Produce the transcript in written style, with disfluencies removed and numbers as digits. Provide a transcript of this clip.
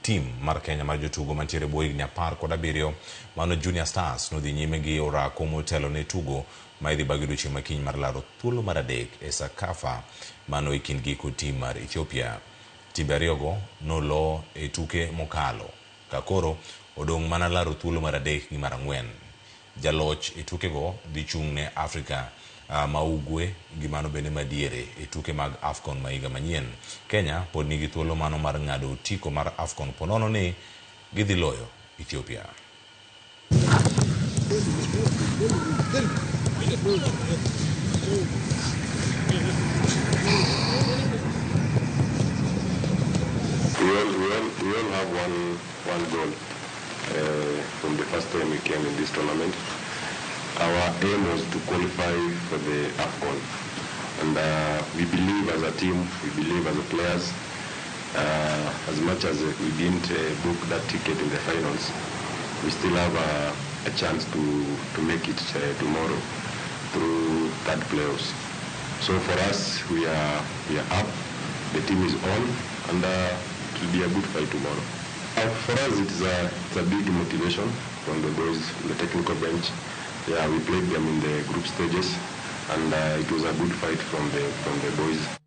Tim mar Kenya mar jotugo mantiere bwo higni 17 mano Junior Stars nodhi nyime gi orako motelo ne tugo ma idhi bagi odiochieng' ma kiny mar laro thuolo mar adek e CECAFA mano e kindgi kod tim mar Ethiopia. Timbe ariyogo nolo e tuke mokalo ka koro odong' mana laro thuolo mar adek gi mar ang'wen. Jaloch e tukego dhi chung' ne Afrika ma ugwe gi mano bende madiere e tuke mag AFCON ma higa manyien. Kenya pod nigi thuolo mano mar ng'ado otiko mar AFCON ponono ni gidhi loyo Ethiopia. We all have one goal from the first time we came in this tournament. Our aim was to qualify for the AFCON. And we believe as a team, we believe as a players, as much as we didn't book that ticket in the finals, we still have a chance to make it tomorrow through third playoffs. So for us, we are up, the team is on, and it will be a good fight tomorrow. For us, it's a big motivation from the boys on the technical bench. Yeah, we played them in the group stages, and it was a good fight from the boys.